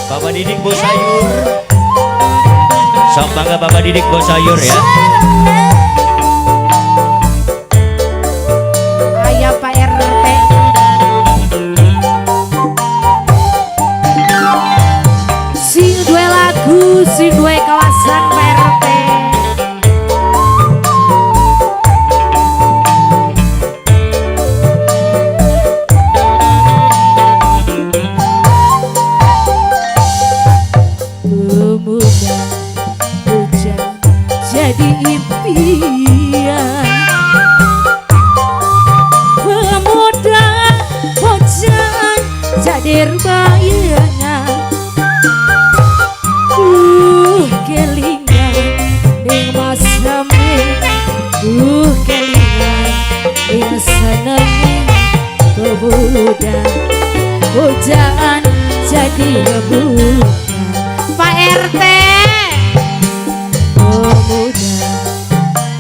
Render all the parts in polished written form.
Bapak Didik bos sayur. Sok bangga Bapak Didik bos sayur ya. Ayah Pak RT. Sing dua lagu, sing dua kawasan Pak RT. Pemuda hujan jadi impian, pemuda hujan jadi bayangan. Kelingan ning masame, kelingan ning senenge. Pemuda hujan jadi rebutan Pak RT. Pemuda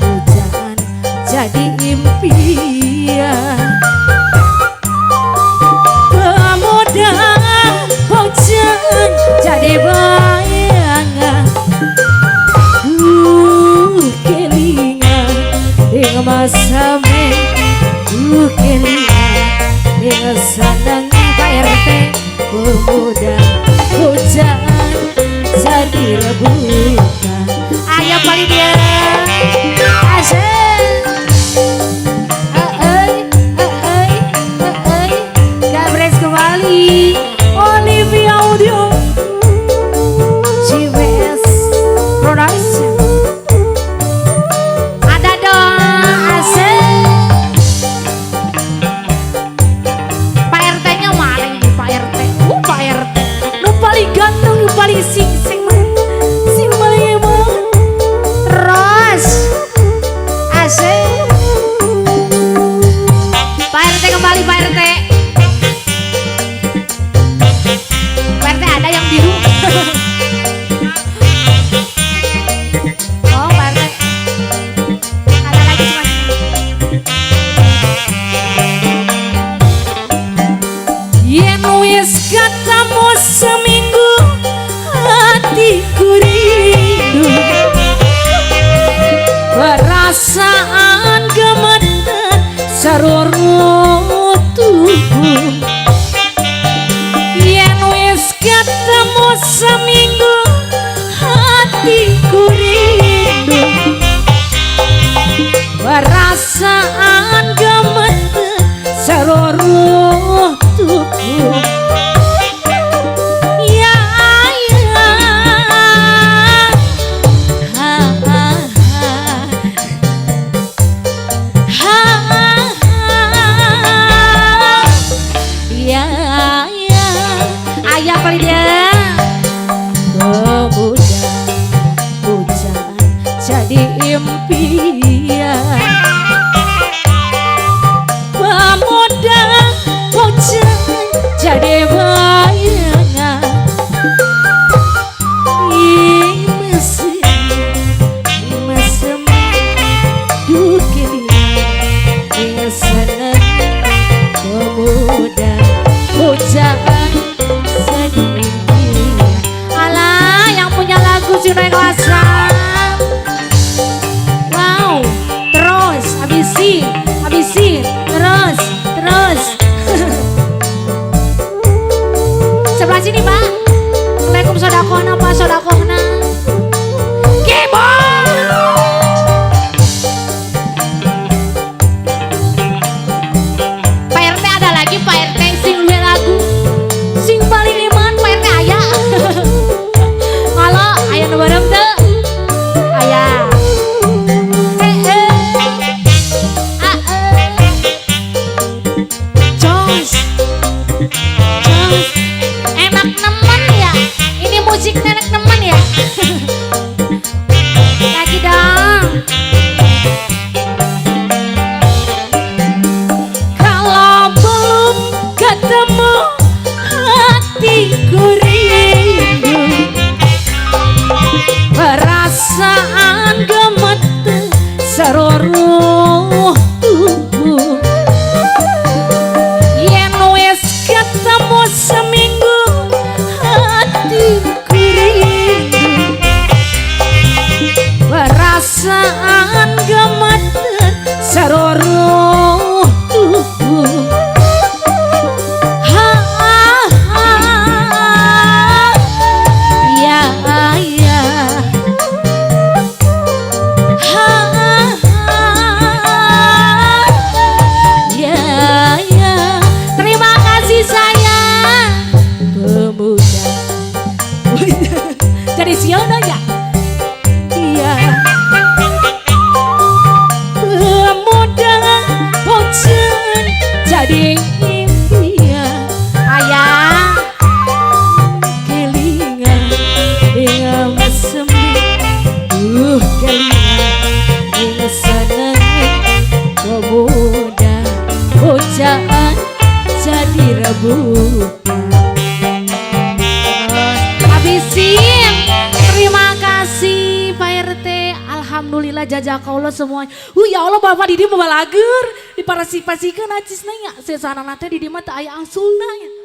hujan jadi impian, pemuda hujan jadi bayangan. Kelingan ing masame, kelingan ing senenge Pak RT. Pemuda hujan jadi rebutan. Ayo paling dia asik. Gabres kembali Olivia Audio GWS Production. Ada dong asik. Pak RT nya mana ini Pak RT? Pak RT nu paling ganteng, nu paling sing sing sing paling emang. Terus asik. Pak RT kembali Pak RT. Pak RT ada yang biru. Oh Pak RT ada lagi cuma. Yen wis ketemu seminggu hatiku rindu, perasaan gemeter seluruh tubuh. Yen wis ketemu seminggu hatiku rindu, perasaan gemeter seluruh tubuh. Ya ya, ha ha ha ha ha, ya ya. Ayah paling dia. Pemuda hujan jadi impian, pemuda hujan jadi bayangan. Ing mesem, mesem, duh kelingan ing seneng. Pemuda hujan jadi impian. Alah, yang punya lagu Cina Kawasan. Wow, terus habisin, habisin, terus, terus. Sebelah sini Pak. Assalamualaikum sodakohna Pak, sodakohna. Keyboard. Pak RT ada lagi Pak RT sing luwe lagu, sing paling iman Pak RT aya. Halo, aya nu bareng teu? Aya. Jos. Jos. Enak nemen ya. Ini musik enak nemen ya. Lagi dong. Kalau belum ketemu hatiku rindu, perasaan gemeter seluruh tubuh. Yen wis ketemu seminggu hati Alhamdulillah jazakallah semuanya. Ya Allah, Bapak Didi mah balager diparasipasikeun acisna nya. Sesana teh di dieu mah teu aya angsulna nya.